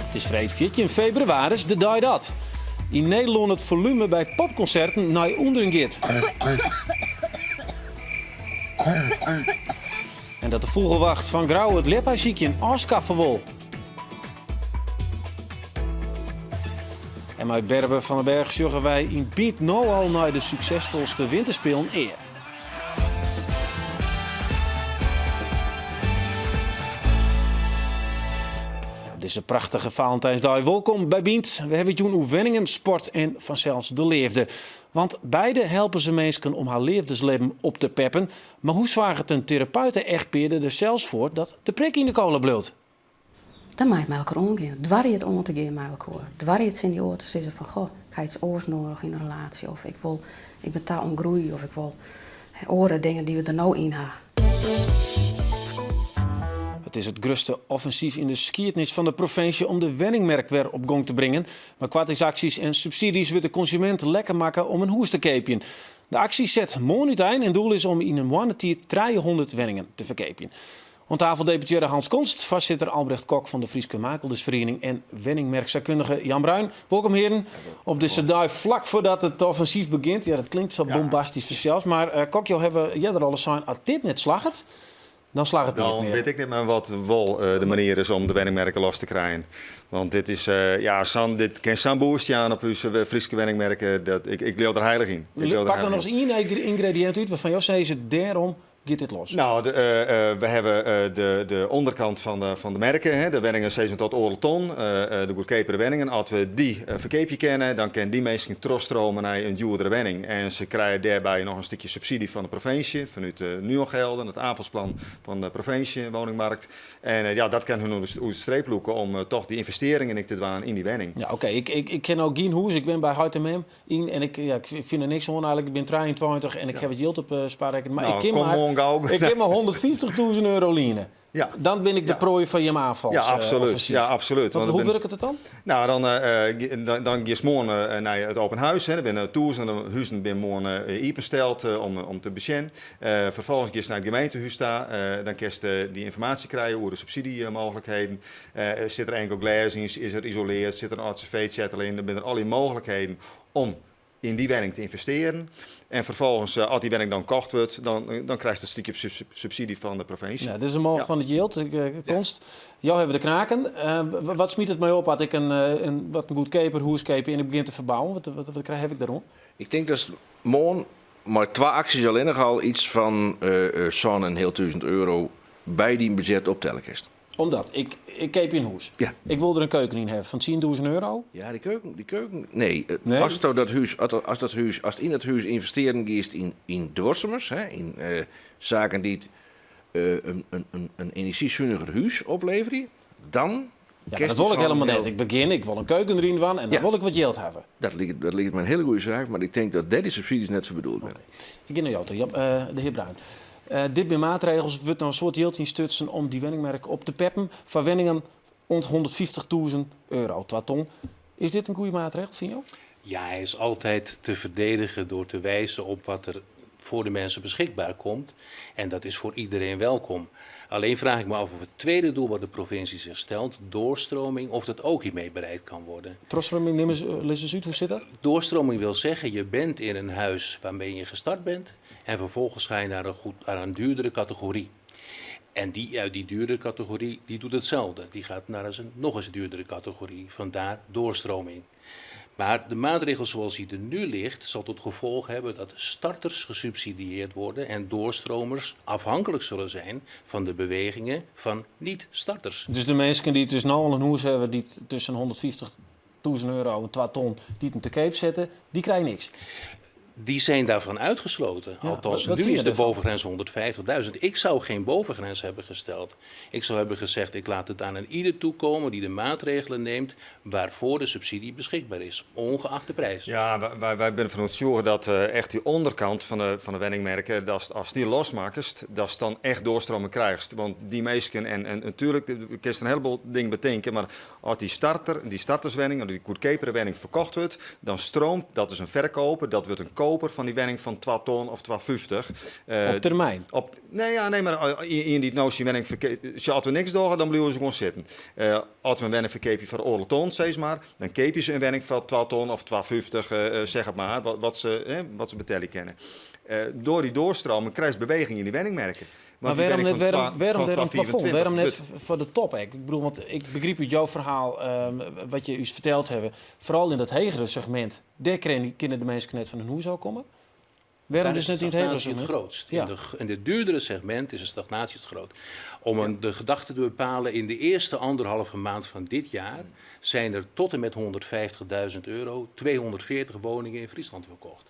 It is freed 14 febrewaris, de dei dat yn Nederlân it folume by popkonserten nei ûnderen giet. En dat de fûgelwacht fan Grou it ljipaaisykjen ôfskaffe wol. En mei Berber van den Berg sjogge wy yn Bynt no al nei de suksesfolste winterspelen ea. Op dizze prachtige Valentijnsdei wolkom by Bynt. We hawwe it jûn oer wenningen, sport en fansels de leafde. Want beide helpe se minsken om har leafdeslibben op te peppen. Mar hoe soarget in terapeute-echtpear der sels foar dat de prik yn de kolle bliuwt? Dan mei it mei elkoar oangean. Doar je it oan te gean mei elkoar. Doar je it tsjin dy oar te sizzen fan goh, ik ha iets oars noadich yn in relaasje of ik wol, ik bin ta oan groei of ik wol oare dingen dy't we der no yn ha. It is it grutste offensyf yn de skiednis fan de provinsje om de wenningmerk wer op gong te bringen. Mei koartingsaksjes en subsidies wurdt de konsumint lekker makke om in hûs te keapjen. De aksje set moarn útein en doel is om yn in moanne tiid 300 wenningen te ferkeapjen. Oan tafel deputearre Hans Konst, foarsitter Albrecht Kok fan de Fryske Makeldersferiening en wenningmerksaakkundige Jan Bruin. Wolkom hearen op dizze dei flak foardat it offensyf begjint. Ja, dat klinkt sa bombastysk fansels, mar eh, Kok, jo hawwe earder al sein, as dit net slagget, dan slagget it net mear. Dan wit ik net mear wat wol eh, de manier is om de wenningmerken los te krijen. Want dit is, eh, ja, sa'n, dit kin sa'n boost jaan op ús Fryske wenningmerken, dat, ik, ik leau der heilich yn. Ik leau der Pak dan noch ien yngrediïnt út wêrfan jo sizze, dêrom giet dit los? No, we hawwe de ûnderkant fan de merke, hè, de wenningen sizzen tot oardel ton, de goedkeapere wenningen. As we dy ferkeapje kinne, dan kinne dy minsken trochstrome nei in djoerdere wenning. En se krije dêrby noch in stikje subsydzje fan de provinsje, fanút de Nuon-gelden, it Aanvalsplan fan de provinsje, woningmarkt. En ja, dat kin hun oer de streep lûke om toch dy ynvestearringen ek te dwaan yn dy wenning. Ja, oké. Ik ken no gjin hûs, ik wen by heit en mem. Yn en ik, ja, ik fyn der niks oan eigenlik. Ik bin 23 en ik ha wat jild op eh, spaarrekken. Mar Nou, ik kin kom mar, moarn gau. ik kin mar 150.000 euro liene. Ja. Dan bin ik de Ja. proai fan jim aanvals. Ja, eh, absoluut. offensief. Ja, absoluut. Want Want hoe it bin- wurket it dan? Nou, dan, eh, eh, gi- dan, dan giest moarn eh, nei it open huis. Hè. Der binne tûzenen huzen binne moarn eh, iepensteld eh, om, om te besjen. Eh, ferfolgens giest nei it gemeentehûs ta. Eh, dan kinst eh, dy ynformaasje krije oer de subsydzjemogelijkheden. Sit der enkel glês yn, is er isoleard, sit der in âld cv-tsjettel yn, dan binne der allegear mooglikheden om yn dy wenning te ynvestearjen. En ferfolgens, as dy wenning dan kocht wurdt, dan, dan krijst in stikje subsydzje fan de provinsje. Ja, dit is in man fan it jild, Konst. Jo hawwe de knaken. Wat smyt it my op as ik in, in wat in goedkeaper hûs keapje en ik begjin te ferbouwen? Wat, wat, wat krij, haw ik dêroan? Ik tink dat moarn mei twa aksjes allinnich al iets fan sân en heal tûzen euro by dyn budzjet optelle kinst. Omdat, ik, ik keapje in hûs. Ja. Ik wol der in keuken yn hawwe fan 10.000 euro. Ja, dy keuken, dy keuken. Nee, Nee? as dat hûs, as, as dat hûs, ast yn dat hûs ynvestearjen giest yn, yn duorsumens, hè, yn eh, saken dy't eh, in, in, in, in enerzjysuniger hûs opleverje, dan Ja, maar kinst dat wol dy ik helemaal fan net. Ik begjin, ik wol in keuken deryn dwaan en dan Ja. wol ik wat jild hawwe. Dat liket, dat liket my in hiele goede saak, mar ik tink dat dêr dy subsydzjes net foar bedoeld binne. Ik gean nei jo ta, Jan, eh, de hear Bruin. Dit binne maatregels, wurdt no in soad jild ynstutsen om dy wenningmerk op te peppen foar wenningen oant 150.000 euro, 2 ton. Is dit in goede maatregel, fine jo? Ja, hij is altijd te verdedigen door te wijzen op wat er voor de mensen beschikbaar komt. En dat is voor iedereen welkom. Alleen vraag ik me af of het tweede doel wat de provincie zich stelt, doorstroming, of dat ook hiermee bereikt kan worden. Trochstreaming, nim eens, lis eens út, hoe sit dat? Doorstroming wil zeggen, je bent in een huis waarmee je gestart bent en vervolgens ga je naar een, goed, naar een duurdere categorie. En die uit die duurdere categorie, die doet hetzelfde. Die gaat naar een nog eens duurdere categorie. Vandaar doorstroming. Maar de maatregel zoals die er nu ligt, zal tot gevolg hebben dat starters gesubsidieerd worden en doorstromers afhankelijk zullen zijn van de bewegingen van niet-starters. Dus de minsken dy't dus no al in hûs hawwe dy't tusken 150.000 euro en 2 ton dy't him te keap sette, dy krije niks. Die zijn daarvan uitgesloten. Ja, Althans, wat nu vind is je de ervan? bovengrens 150.000. Ik zou geen bovengrens hebben gesteld. Ik zou hebben gezegd, ik laat het aan een ieder toekomen die de maatregelen neemt waarvoor de subsidie beschikbaar is, ongeacht de prijs. Ja, wy, wy binne fan oertsjûge dat eh, echt dy ûnderkant fan de, fan de wenningmerken, dat as dy losmakkest, datst dan echt doorstroming krijgst. Want dy minsken, en, en natuerlik, kinst in heleboel dingen betinke, mar as dy starter, dy starterswenning, of dy goedkeapere wenning ferkocht wurdt, dan stroomt, dat is in ferkoper, dat wurdt in koper. koper fan dy wenning fan twa ton of 2,50. Op termyn? Op, nee, ja, nee, mar ien dy't no syn wenning ferkeapet, sjoch, as we niks dogge, dan bliuwe se gewoan sitten. As we in wenning ferkeapje foar oardel ton, sis mar, dan keapje se in wenning foar twa ton of 2,50, zeg het maar, wat se, wat se betelje kinne. Door dy doorstroming krijst beweging yn dy wenningmerken. Mar wêrom net, wêrom, wêrom dêr in plafond? Wêrom net foar de top ek? Ik bedoel, want ik begryp út jo ferhaal, wat je ús ferteld hawwe, foaral yn dat hegere segmint, dêr kinne de minsken net fan hun hûs ôfkomme. Wêrom dus net yn it hegere segmint? het grootst. Ja. In de duurdere segment is de stagnatie het groot. Om een, de gedachte te bepalen, in de eerste anderhalve maand van dit jaar zijn er tot en met 150.000 euro 240 woningen in Friesland verkocht.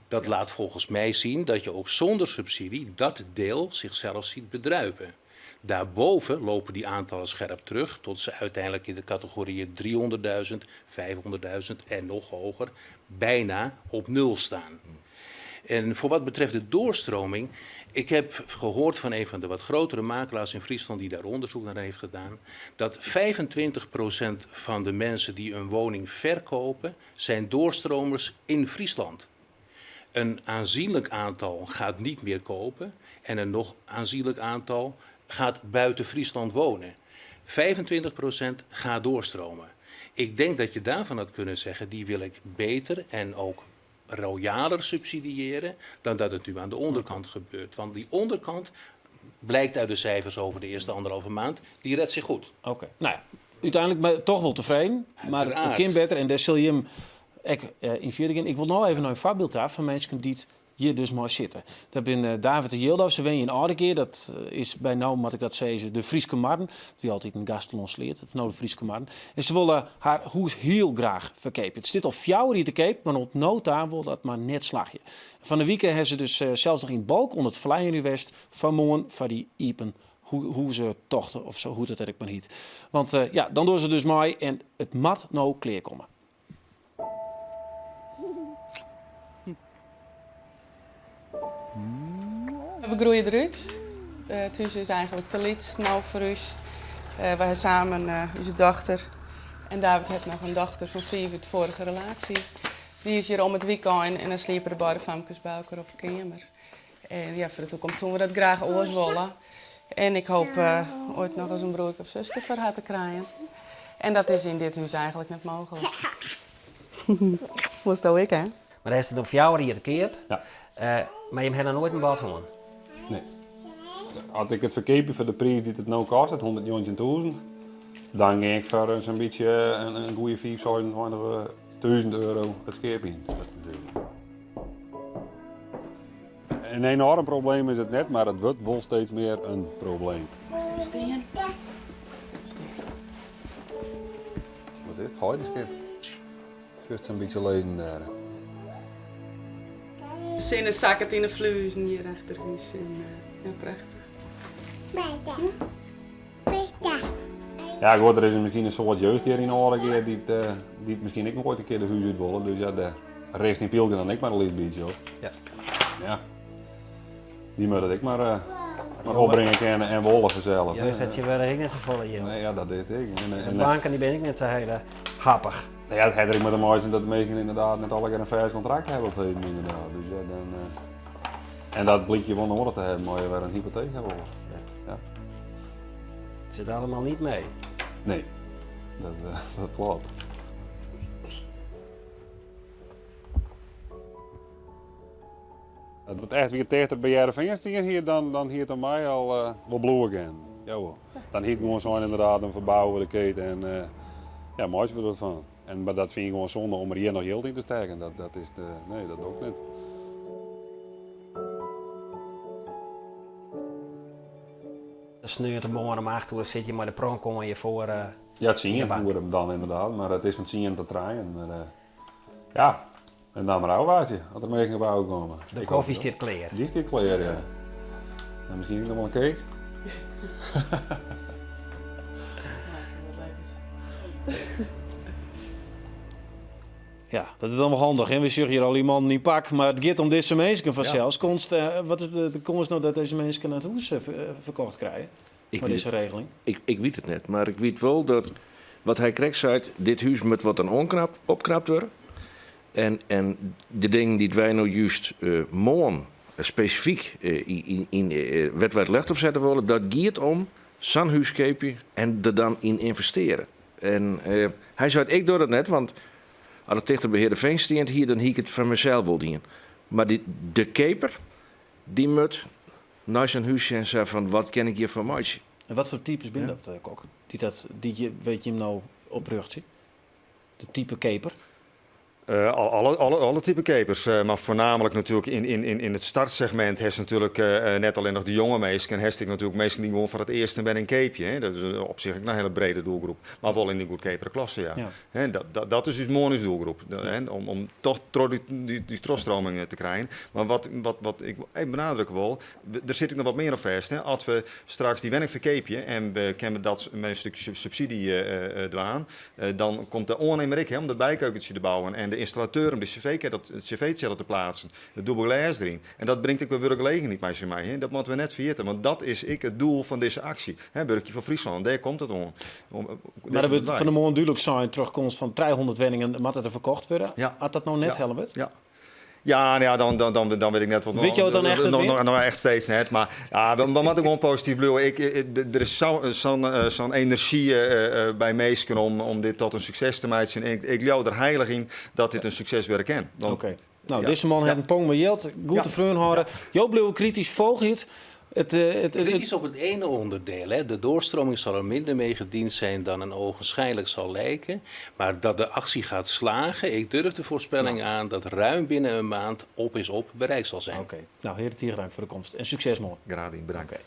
Dat laat volgens mij zien dat je ook zonder subsidie dat deel zichzelf ziet bedruipen. Daarboven lopen die aantallen scherp terug tot ze uiteindelijk in de categorieën 300.000, 500.000 en nog hoger bijna op nul staan. En voor wat betreft de doorstroming, ik heb gehoord van een van de wat grotere makelaars in Friesland die daar onderzoek naar heeft gedaan, dat 25% van de mensen die een woning verkopen, zijn doorstromers in Friesland. Een aanzienlijk aantal gaat niet meer kopen en een nog aanzienlijk aantal gaat buiten Friesland wonen. 25% gaat doorstromen. Ik denk dat je daarvan had kunnen zeggen, die wil ik beter en ook royaler subsidiëren dan dat het nu aan de onderkant gebeurt. Want die onderkant blijkt uit de cijfers over de eerste anderhalve maand, die redt zich goed. Oké, nou ja, uiteindelijk maar toch wel tevreden. Maar it Uiteraard. kin better en dêr sil jim ek yn fierder gean. Ik wol no even nei in foarbyld ta fan minsken dy't hjir dus mei sitte. Dat binne David en Jildau, se wenje yn Aldegea. Dat is by no, moat ik dat sizze, de Fryske Marren. It wie altyd in Gaasterlân-Sleat, it is no de Fryske Marren. En se wolle har hûs hiel graach ferkeapje. It stiet al 4 jier te keap, mar oant no ta wol dat mar net slagje. Fan 'e wike ha se dus sels noch yn Balk oan it flyjen west foar moarn foar dy iepen hûzetocht of sa, hoe't dat ek mar hyt. Want ja, dan dogge se dus mei en it moat no klearkomme. We groeie derút. It hûs is eigentlik te lyts no foar ús. Wy hawwe samen ús dochter en David hat noch in dochter fan 5 út de foarige relaasje. Dy is hjir om it wykein en dan sliepe de beide famkes by elkoar op 'e keamer. En ja, foar de toekomst soene we dat graach oars wolle. En ik hoop oait noch ris in broerke of suske foar har te krijen. En dat is yn dit hûs eigentlik net mooglik. Wolsto ek, hè? Mar dêr stiet no 4 jier te keap. Ja. Mar jim hawwe noch noait in bod hân? Nee. As ik it ferkeapje foar de priis dy't it no kostet, 119.000, dan gean ik foar sa'n bytsje in goede 5, 26.000 euro it skeap yn. Een enorm probleem is it net, mar it wurdt wol steeds mear in probleem. Moatst even stean. Stean. Wat is it? Heidenskip. Sjochst sa'n bytsje lizzen dêr. De sinne sakket yn de fluezen hjir achter hûs. En, ja, prachtich. Ja, goed, der is miskien in soad jeugd hjir yn Aldegea dy't, dy't miskien ek noch oait in kear de hûs út wolle. Dus ja, dêr rist dyn pylke dan ek mar in lyts bytsje op. Ja. Ja. Dy moatte it ek mar, mar opbringe kinne en wolle fansels. Jeugd hat tsjintwurdich ek net safolle jild. Nee, ja, dat is it ek. En de banken dy binne ek net sa hiele happich. Ja, it hat der ek mei te meitsjen dat de minsken ynderdaad net allegear in fêst kontrakt hawwe op it heden ynderdaad. Dus ja, dan, en dat blykt je wol noadich te hawwen as je wer in hypoteek hawwe wolle. Ja. Ja. Het zit allemaal niet mee. Nee, dat klopt. As it echt wie tichter by Hearrenfean stien hie, dan hie it om my al wol bliuwe kinnen. Jawol. Dan hie it gewoan sein ynderdaad, dan ferbouwe we de keet en ja, meitsje we der wat fan. En, mar dat fyn ik gewoan sonde om der hjir noch jild yn te stekken. Dat is de, nee, dat doch ik net. Sneontemoarn om 8 oere sit je mei de pronk oan je foar. Ja, 10 oere dan ynderdaad, mar it is fan 10 ta trijen. Mar ja, en dan mar ôfwachtsje as der minsken op ôfkomme. De kofje stiet klear. Dy stiet klear, ja. En miskien ek noch wol in cake. Ja, dat is dan wol handich. Hè? We sjogge hjir al dy mannen yn pak, mar it giet om dizze minsken fansels. Konst, wat is de kâns no dat dizze minsken it hûs ferkocht krije mei dizze regeling? Ik wit it net, mar ik wit wol dat wat hy krekt seit, dit hûs moat wat in oanknapt, opknapt wurde. En, en de dingen dy't wy no just moarn spesifyk yn, yn, wêr't wy it ljocht op sette wolle, dat giet om sa'n hús keapje en der dan yn ynvestearje. En hy seit, ik doch dat net, want as it tichter by Heerenveen steand hie, dan hie ik it foar mysels wol dien. Mar dy, de keaper, dy moat nei sa'n hús sjen sa fan wat kin ik hjirfoar meitsje. En wat foar types binne dat, Kok? Dy't dat, dy't je, wêr't jim no op rjochtsje? De type keaper? Alle type keapers, mar foarnaamlik natuerlik yn it startsegmint hast natuerlik net allinnich de jonge minsken, hast ek natuerlik minsken dy't gewoan foar it earst in wenning keapje. Hè. Dat is op sich ek in hiele brede doelgroep, mar wol yn de goedkeapere klasse, ja. Hè, dat is ús moarn ús doelgroep, hè, om toch troch dy trochstroming te krijen. Mar wat ik even benadrukke wol, Der sit ek noch wat mear oan fêst. Hè. As we straks dy wenning ferkeapje en we kinne dat mei in stikje subsydzje dwaan, dan komt de oannimmer ek, hè, om dat bijkeukentsje te bouwen en de ynstallateur om de cv-ketel, it cv-tsjiller te pleatsen, it dûbel glês deryn. En dat bringt ek wer wurkgelegenheid mei sich mei. Hè. Dat moatte we net ferjitte, want dat is ek it doel fan dizze aksje. Hè, Wurkje foar Fryslân, dêr komt it oan. Mar der wurdt fan 'e moarn dúdlik sein, troch komst fan 300 wenningen moatte der ferkocht wurde. As dat no net helle wurdt? Ja. Ja, nou ja, dan wit ik net wat. Wit jo it dan echt net mear? No, echt steeds net. Mar ja, we moatte gewoan posityf bliuwe. Ik, der is sa'n enerzjy by minsken om dit tot in sukses te meitsjen. Ik leau der heilich yn dat dit in sukses wurde kin. Oké. No, dizze man hat in pong mei jild. Goed te freon hâlde. Jo bliuwe kritysk, folgje it. Kritisch op het ene onderdeel. Hè. De doorstroming zal er minder mee gediend zijn dan een ogenschijnlijk zal lijken. Maar dat de actie gaat slagen, ik durf de voorspelling aan dat ruim binnen een maand op is op bereikt zal zijn. Oké. Nou, heren, tige dank foar de komst en sukses moarn. Graach dien, bedankt. Oké.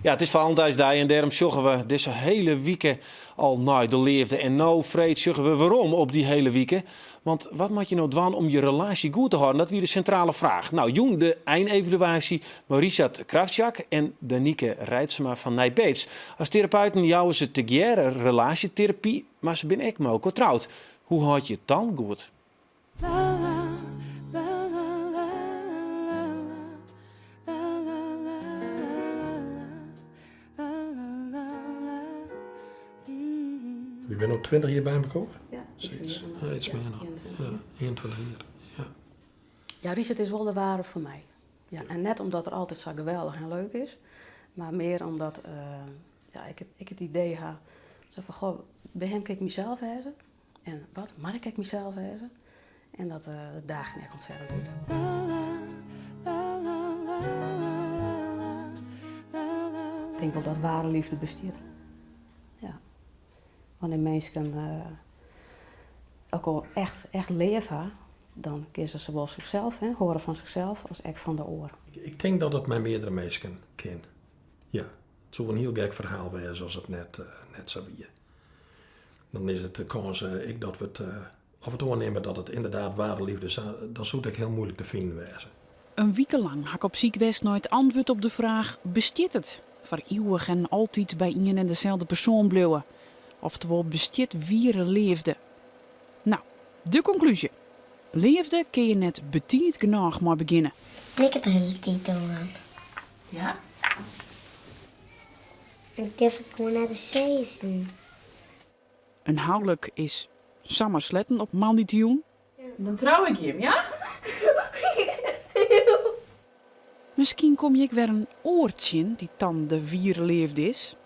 Ja, it is Valentijnsdei en dêrom sjogge we dizze hele wike al nei de leafde. En no, freed, sjogge we werom op dy hele wike. Want wat moat je no dwaan om je relaasje goed te hâlden? Dat wie de sintrale fraach. Nou, jûn de einevaluaasje mei Richard Krawczak en Danique Reitsema fan Nij Beets. As terapeuten jouwe se tegearre relaasjeterapy, mar se binne ek mei elkoar troud. Hoe hâld je it dan goed? Wy binne no 20 jier by mekoar? Ja, iets mear. Iets mear noch. Ja, 21 jier. Ja. Ja, Richard is wol de ware foar my. Ja, en net omdat er altyd sa geweldich en leuk is, mar mear omdat ja, ik it idee ha, sa fan goh, by him kin ik mysels wêze. En wat mar ik ek mysels wêze. En dat daagt my ek ontzettend út. Ik tink wol dat ware liefde bestiet. Ja. Wannear minsken elkoar echt, echt leaf ha, dan kinne se sawol sichsels, hè, hâlde fan sichsels, as ek fan de oar. Ik tink dat it mei meardere minsken kin. Ja. It soe in hiel gek ferhaal wêze as it net, net sa wie. Dan is it de kâns ek dat we it, of it oannimme dat it ynderdaad ware liefde is, dan soe it ek hiel muoilik te finen wêze. In wike lang ha ik op syk west nei it antwurd op de fraach, bestiet it foar iuwich en altyd by ien en deselde persoan bliuwe? Oftewol, bestiet wiere leafde? No, de konklúzje, leafde kin je net betiid genôch mei begjinne. Liket de hiele tiid oan. Ja. Ik durf it gewoan net te sizzen. In houlik is samar sletten op moandeitejûn. Dan trou ik jim, ja? Miskien kom je ek wer in oar tsjin dy't dan de wiere leafde is.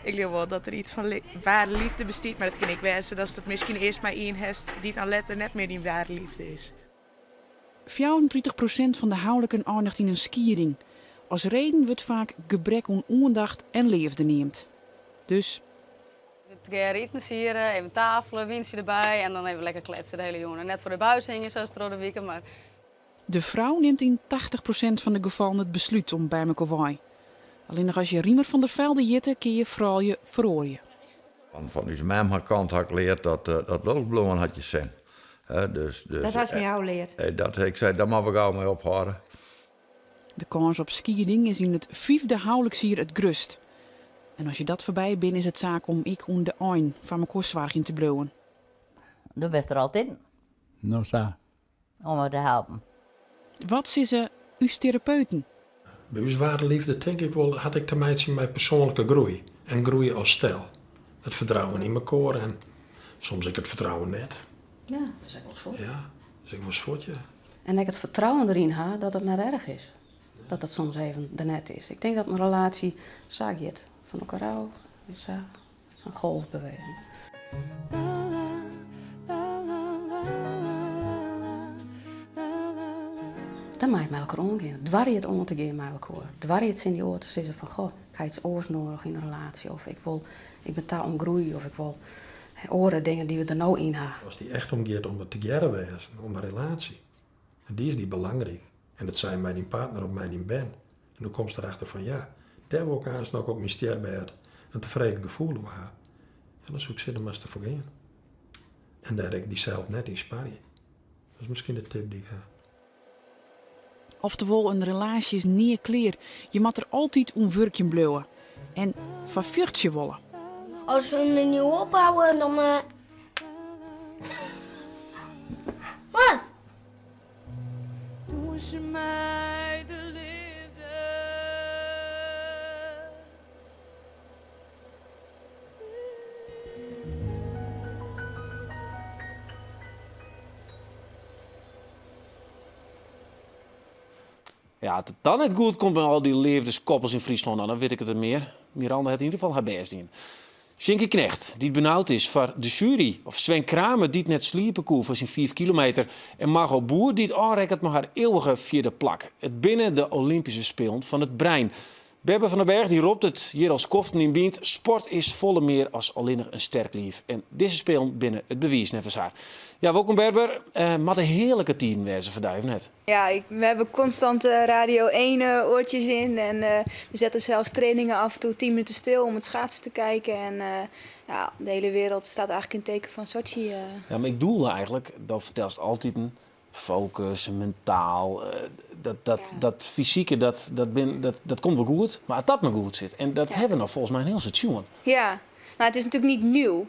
Ik leau wol dat der yts fan ware liefde bestiet, mar it kin ek wêze datst it miskien earst mei ien hast dy't dan letter net mear dyn ware liefde is. 34 prosint fan de houliken einiget yn in skieding. As reden wurdt faak gebrek oan oandacht en leafde neamd. Dus. Tegearre itensiede, even tafele, wyntsje derby en dan even lekker kletse de hiele jûn. En net foar de buis hingje sa as troch de wike, mar. De frou nimt yn 80 prosint fan de gefallen it beslút om by mekoar wei. Allinnich as je Riemer van der Velde hjitte kinne je froulju feroarje. Fan ús mem har kant ha ik leard dat dat lulk bliuwen hat je sin. Dus, dus, Dat hast my ôfleard. Dat, ik sei, dêr moatte we gau mei ophâlde. De kâns op skieding is yn it fyfde houliksjier it grutst. En as je dat foarby binne is it saak om ek oan de ein foar mekoar soargjen te bliuwen. Do bist der altyd. No sa. Om har te helpen. Wat sizze ús terapeuten? By ús ware liefde tink ik wol hat ek te meitsjen mei persoanlike groei en groeie as stel. It fertrouwen yn mekoar en soms ek it fertrouwen net. Ja, dat is ek wolris foar. Ja. Dus ik wol swot, ja. En ek it fertrouwen deryn ha dat it net erch is. Dat it soms even der net is. Ik tink dat in relaasje sa giet. Fan elkoar ôf, sa. Sa'n golfbeweging. Dan moatte je mei elkoar oangean. Doar je it oan te gean mei elkoar. Doar je it tsjin dy oar te sizzen fan goh, ik ha iets oars noadich yn in relaasje of ik wol, ik bin ta oan groei of ik wol oare dingen dy't we der no yn ha. As it dy echt om giet om it tegearre wêzen, om in relaasje. En dy is dy belangryk. En dat sei mei dyn partner of mei dyn bern. En do komst derachter fan ja, dêr wol ik aanst noch op myn stjerbêd in tefreden gefoel oer ha. Ja, dan soe ik sizze, moatst derfoar gean. En dêr ek dysels net yn sparje. Dat is miskien de tip dy't ik ha. Oftewol, in relaasje is nea klear. Je moatte der altyd oan wurkjen bliuwe en foar fjochtsje wolle. As hun der nu ophouwe, dan. Wat? Toen ze mij de liefde. Ja, as it dan net goed komt mei al dy leafdeskoppels yn Fryslân, dan wit ik it net mear. Miranda hat yn ieder gefal har bêst dien. Sjinkie Knegt, dy't benaud is foar de sjuery. Of Sven Kramer, dy't net sliepe koe foar syn 5 kilometer. En Margot Boer, dy't ôfrekket mei har eeuwige fjirde plak. It binne de Olympyske Spelen fan it brein. Berber van den Berg dy ropt it hjir al skoften yn Bynt, sport is folle mear as allinnich in sterk liif. En dizze Spelen binne it bewiis neffens har. Ja, wolkom Berber. Moatte hearlike tiden wêze foar dy, of net? Ja, ik, we hebben constant Radio 1 oortjes in en we zetten zelfs trainingen af en toe 10 minuten stil om het schaatsen te kijken. En ja, de hele wereld staat eigenlijk in het teken van Sochi. Ja, mar ik doelde eigentlik, do fertelst altiten fokus, mentaal, dat, dat, dat fysike, dat, dat, bin, dat, dat komt wol goed, mar as dat mar goed sit. En dat hawwe we no folgens my in hiel soad sjoen. Ja, maar het is natuurlijk niet nieuw.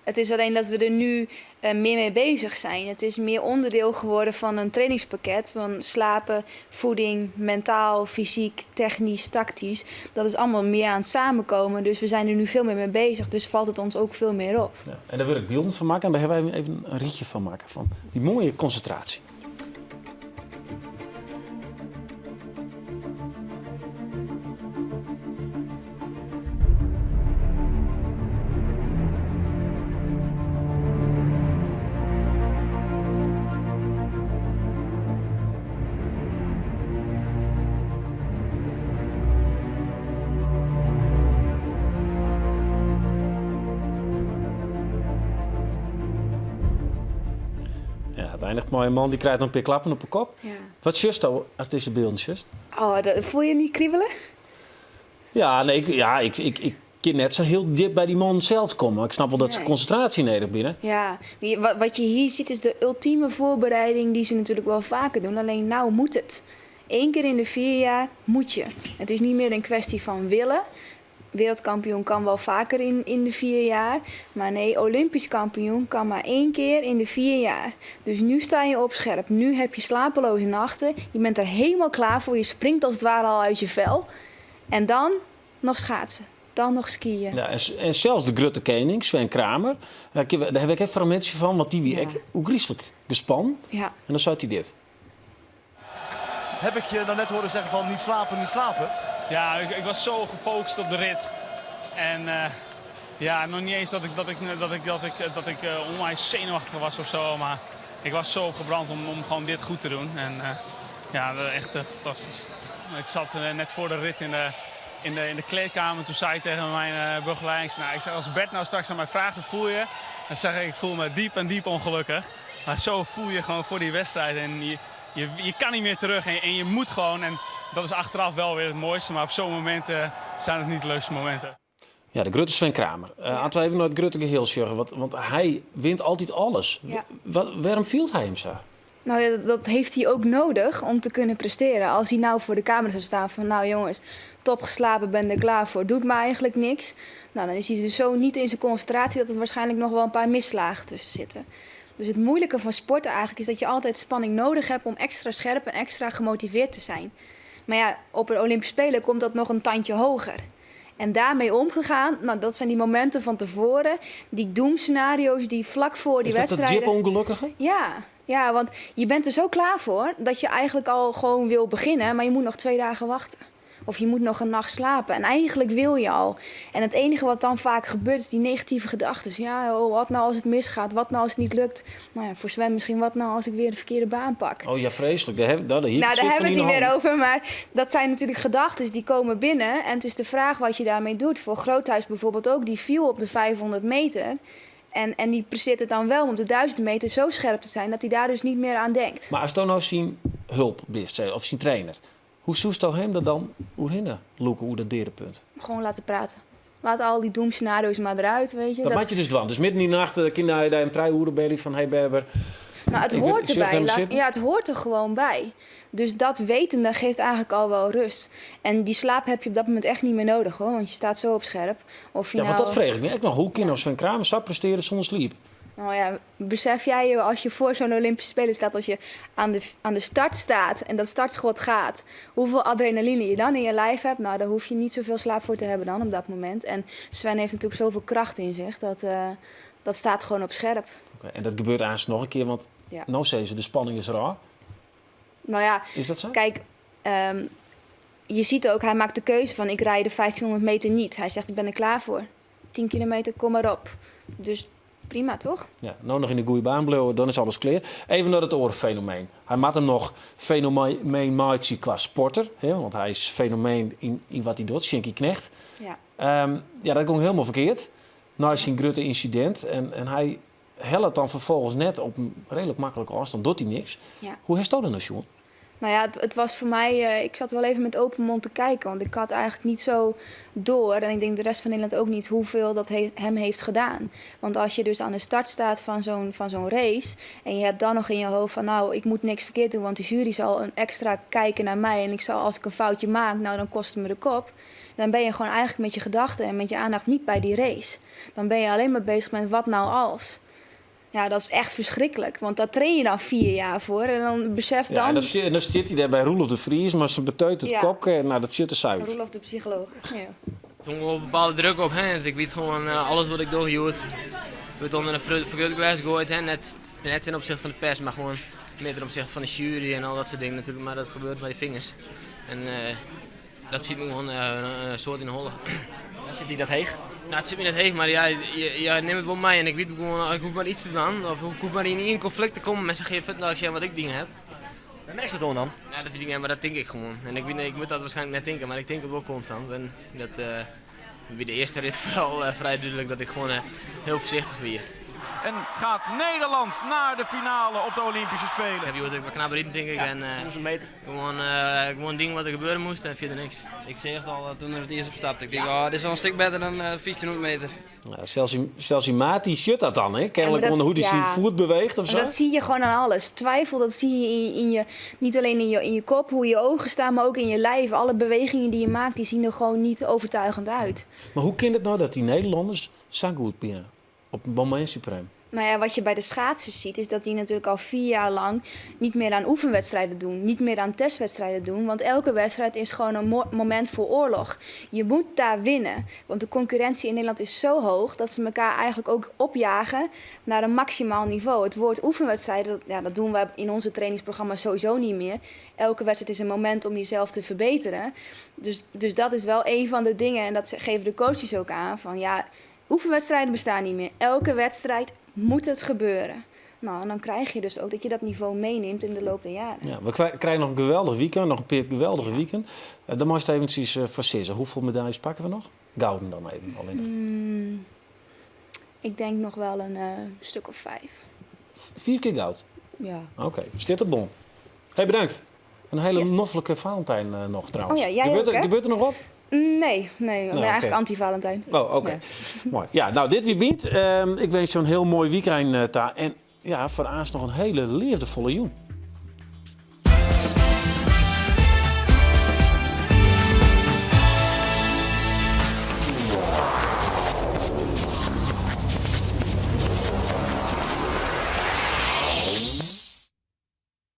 Het is alleen dat we er nu meer mee bezig zijn. Het is meer onderdeel geworden van een trainingspakket. Van slapen, voeding, mentaal, fysiek, technisch, tactisch. Dat is allemaal meer aan het samenkomen. Dus we zijn er nu veel meer mee bezig. Dus valt het ons ook veel meer op. Ja, en dêr wol ik bylden fan makke. En dêr hawwe wy even in rychje fan makke. Fan dy moaie konsintraasje. Ja, it einiget mei in man dy krijt noch in pear klappen op 'e kop. Ja. Wat sjochsto ast dizze bylden sjochst? Oh, dat, fiel je niet kriebelen? Ja, nee, ik, ja, ik, ik, ik kin net sa hiel djip by dy mannen sels komme. Ik snap wol dat se Nee. konsintraasje nedich binne. Ja, maar wat je hier ziet is de ultieme voorbereiding die ze natuurlijk wel vaker doen. Alleen nou moet het. Eén keer in de 4 jaar moet je. Het is niet meer een kwestie van willen. Wereldkampioen kan wel vaker in de 4 jaar. Maar nee, Olympisch kampioen kan maar één keer in de 4 jaar. Dus nu sta je op scherp. Nu heb je slapeloze nachten. Je bent er helemaal klaar voor. Je springt als het ware al uit je vel. En dan nog schaatsen. Dan nog skiën. Ja, en sels de grutte kening, Sven Kramer, dêr ha ik even in fragmintsje fan, want dy wie ek ôfgryslik gespannen. En dan sei hy dit. Heb ik je dan net horen zeggen van niet slapen, niet slapen? Ja, ik was zo gefocust op de rit. En ja, nog niet eens dat ik, dat ik, dat ik, dat ik, dat ik onwijs zenuwachtig was of zo. Maar ik was zo opgebrand om gewoon dit goed te doen. En ja, dat is echt fantastisch. Ik zat net voor de rit in de kleedkamer. Toen zei ik tegen mijn begeleider, ik zei, nou, ik zeg, als Bert nou straks aan mij vraagt, hoe voel je? Dan zeg ik, ik voel me diep en diep ongelukkig. Maar zo voel je gewoon voor die wedstrijd. En je kan niet meer terug en je moet gewoon. En dat is achteraf wel weer het mooiste. Maar op zo'n moment zijn het niet de leukste momenten. Ja, de grutte Sven Kramer. Laten we even nei it grutte gehiel sjogge, want hy wint altyd alles. Wêrom fielt hy him sa? Nou ja, dat heeft hij ook nodig om te kunnen presteren. Als hij nou voor de camera zou staan van... nou jongens, top geslapen, ben er klaar voor, doet me eigenlijk niks. Nou, dan is hij dus zo niet in zijn concentratie... dat er waarschijnlijk nog wel een paar misslagen tussen zitten. Dus het moeilijke van sporten eigenlijk is dat je altijd spanning nodig hebt... om extra scherp en extra gemotiveerd te zijn. Maar ja, op een Olympische Spelen komt dat nog een tandje hoger. En daarmee omgegaan, dat zijn die momenten van tevoren... die doemscenario's die vlak voor die Is dat dat wedstrijden... djip ongelokkige? Ja. Ja, want je bent er zo klaar voor dat je eigenlijk al gewoon wil beginnen, maar je moet nog 2 dagen wachten. Of je moet nog een nacht slapen. En eigenlijk wil je al. En het enige wat dan vaak gebeurt is die negatieve gedachten. Ja, oh, wat nou als het misgaat? Wat nou als het niet lukt? Nou ja, voor Sven misschien wat nou als ik weer de verkeerde baan pak? Oh ja, vreselijk. Daar, hier Nou, daar zit hebben van we het in niet de meer hand. over. Maar dat zijn natuurlijk gedachten die komen binnen. En het is de vraag wat je daarmee doet. Voor Groothuis bijvoorbeeld ook. Die viel op de 500 meter. En die presteert het dan wel om op de 1000 meter zo scherp te zijn... dat hij daar dus niet meer aan denkt. Mar ast no syn help bist, of syn trainer, hoe soesto him dat dan oerhinne lûke oer dat deadepunt? Gewoon laten praten. Laat al die doemscenario's maar eruit, weet je. Dat maak je dus dwaan. Dus midden in de nacht kin hy him 3 oere belje fan hey Berber. Nou, het Ik hoort zit erbij. hem zitten. Ja, het hoort er gewoon bij. Dus dat wetende geeft eigenlijk al wel rust. En die slaap heb je op dat moment echt niet meer nodig, hoor. Want je staat zo op scherp. Of je Ja, want nou... dat freegje ik my ek noch. Hoe kin Sven Kramer sa prestearje sûnder sliep? Nou ja, besef jij je als je voor zo'n Olympische Spelen staat, als je aan de start staat en dat startschot gaat, hoeveel adrenaline je dan in je lijf hebt? Nou, daar hoef je niet zoveel slaap voor te hebben dan op dat moment. En Sven heeft natuurlijk zoveel kracht in zich, dat staat gewoon op scherp. Oké, en dat gebeurt aanst noch in kear, want no sizze se, de spanning is raar. Nou ja, Is dat zo? Kijk, je ziet ook, hij maakt de keuze van ik rijd de 1500 meter niet. Hij zegt ik ben er klaar voor. 10 kilometer, kom maar op. Dus prima, toch? Ja, no noch yn de goede baan bliuwe, dan is alles klear. Even nei it oare fenomeen. Hy moat him noch fenomeen meitsje kwa sporter. Hè, want hy is fenomeen yn wat hy docht, Sjinkie Knegt. Ja, dat gie hielendal ferkeard. Nei syn grutte ynsidint. En hy hellet dan ferfolgens net op in reedlik maklike ôfstân, docht hy niks. Hoe hast dat no sjoen? Nou ja, het was voor mij... ik zat wel even met open mond te kijken. Want ik had eigenlijk niet zo door... en ik denk de rest van Nederland ook niet... hoeveel dat hem heeft gedaan. Want als je dus aan de start staat van zo'n race... en je hebt dan nog in je hoofd van... nou, ik moet niks verkeerd doen... want de jury zal een extra kijken naar mij... en ik zal, als ik een foutje maak, nou, dan kost het me de kop. Dan ben je gewoon eigenlijk met je gedachten en met je aandacht niet bij die race. Dan ben je alleen maar bezig met wat nou als... Ja, dat is echt verschrikkelijk. Want daar train je dan 4 jaar voor. En dan besef Ja, dan... en dan sit hy dêr by Roelof de Vries, mar se beteut it kopke. Nou, dat sit der sa út. Roelof de psycholoog. Ja. Er stond wel een bepaalde druk op. Hè. Ik weet gewoon alles wat ik doe, je wordt onder een vergrootglas gegooid. Hè. Net ten opzichte van de pers, maar gewoon meer ten opzichte van de jury en al dat soort dingen natuurlijk. Maar dat gebeurt met je vingers. En dat zit me gewoon een soort in de holle. Sit dy dat heech? Nou, it sit my net heech, mar ja, je nimt it wol mei en ik wit gewoan, ik hoech mar yts te dwaan. Of ik hoech mar yn ien konflikt te kommen met z'n geen dat ik zeg wat ik dien ha. Wêr merkst dat dan? Nou, dat wit ik net, mar dat tink ik gewoan. En ik wit net, ik moat dat wierskynlik net tinke, mar ik tink it wol konstant. En dat, by de earste rit foaral frij dúdlik dat ik gewoan hiel foarsichtich wie. En gaat Nederland naar de finale op de Olympische Spelen. Ik ha hjoed ek knap riden, tink ik. Ja, en, 1000 meter. Gewoan dien wat der gebeuren moast en fierder niks. Ik seach it al doe't er it earst opstapte. Ik tink, oh, dit is al in stik better dan 1500 meter. Ja, sels syn maat dy sjocht dat dan, hè? Kennelijk Ja, maar hoe hy syn foet beweecht of Maar sa. dat zie je gewoon aan alles. Twijfel, dat zie je in je, niet alleen in je kop, hoe je ogen staan, maar ook in je lijf. Alle bewegingen die je maakt, die zien er gewoon niet overtuigend uit. Mar hoe kin it no dat dy Nederlanners sa goed binne op it momint suprême? Nou ja, wat je bij de schaatsers ziet, is dat die natuurlijk al 4 jaar lang niet meer aan oefenwedstrijden doen, niet meer aan testwedstrijden doen. Want elke wedstrijd is gewoon een moment voor oorlog. Je moet daar winnen. Want de concurrentie in Nederland is zo hoog dat ze elkaar eigenlijk ook opjagen naar een maximaal niveau. Het woord oefenwedstrijden, dat, ja, dat doen wij in onze trainingsprogramma's sowieso niet meer. Elke wedstrijd is een moment om jezelf te verbeteren. Dus dat is wel een van de dingen, en dat geven de coaches ook aan, van ja, oefenwedstrijden bestaan niet meer. Elke wedstrijd moet het gebeuren. Nou, en dan krijg je dus ook dat je dat niveau meeneemt in de loop der jaren. Ja, we krije noch in geweldich wykein, noch in pear geweldige wiken. Dan moatst eventsjes foarsizze. Hoefolle medaljes pakke we noch? Gouden dan even, allinnich. Ik denk noch wol in stik of vijf. Fiif kear goud? Ja. Oké, stiet op bon. Hey, bedankt. In hiele noflike Valentijn noch trouwens. Oh ja, jij gebeurt, ook, er, hè? gebeurt der noch wat? Nee, ik ben Nou, oké. eigenlijk anti-Valentijn. Oh, oké. Ja. Moai. Ja, no, dit wie Bynt. Ik winskje in hiel moai wykein ta. En ja, foar aanst noch in hiele leafdefolle jûn.